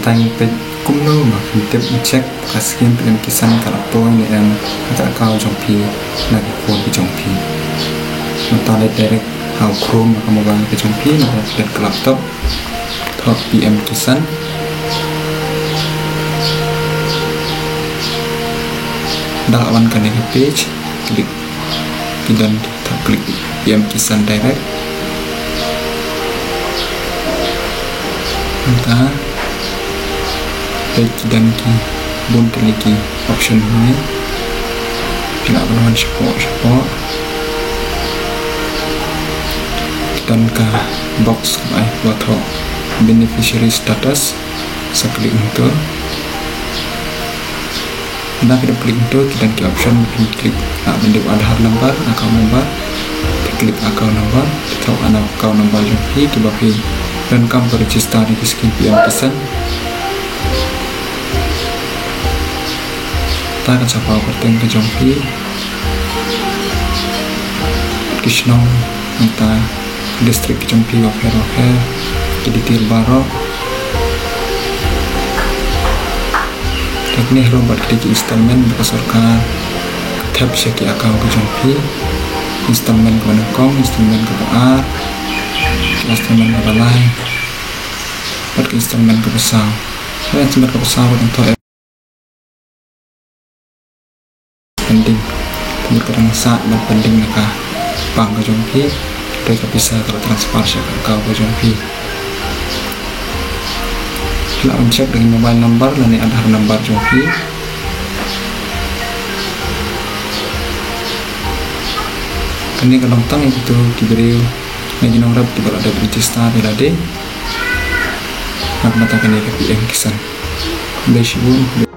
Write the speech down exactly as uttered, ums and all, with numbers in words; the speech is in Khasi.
Tang peit kumno ba phin tip check ka scheme P M Kisan ka la poi ne em ha ka account jong phi na ka phone ka jong phi. Mynta leit direct ha u Chrome ha ka mobile ka jong phi ne em ha ka laptop. Thoh P M Kisan. Da la wan kane ka page, click ki don ki, thoh click P M Kisan direct. Mynta peit ki don ki bun tylli ki option hangne. Phi lah ban wan shapoh shapoh. Ki don ka box kaba ai ba thoh beneficiary status. Sa click hangto. Ynda phi dep click hangto, ki don ki option ba phin click, ah, ban dep Aadhaar number, account number. Phi click account number, phi thoh ana account number jong phi kiba phi donkam ban register ïa ki scheme P M Kisan. Te kan sa paw kyrteng ka jong phi, ki shnong, mynta district ki jong phi bapher bapher, ki detail baroh. Te kine ruh bad kine ki installment ba ka sorkar ka thep sha ki account ki jong phi. Installment kaba nyngkong, installment kaba ar, installment kaba lai, bad ki installment kaba saw. Te installment kaba saw ka dang thoh pending. Te mut ka dang sah ban pending na ka bank ka jong phi, te ka pisa ka la transfer sha ka account ka jong phi. Phi lah ban check da ki mobile number lane Aadhaar number jong phi. Kane ka long tang ïa kito ki briew ne ki nongrep kiba la dep register ïa lade na ka bynta kane ka P M Kisan. Khublei shibun.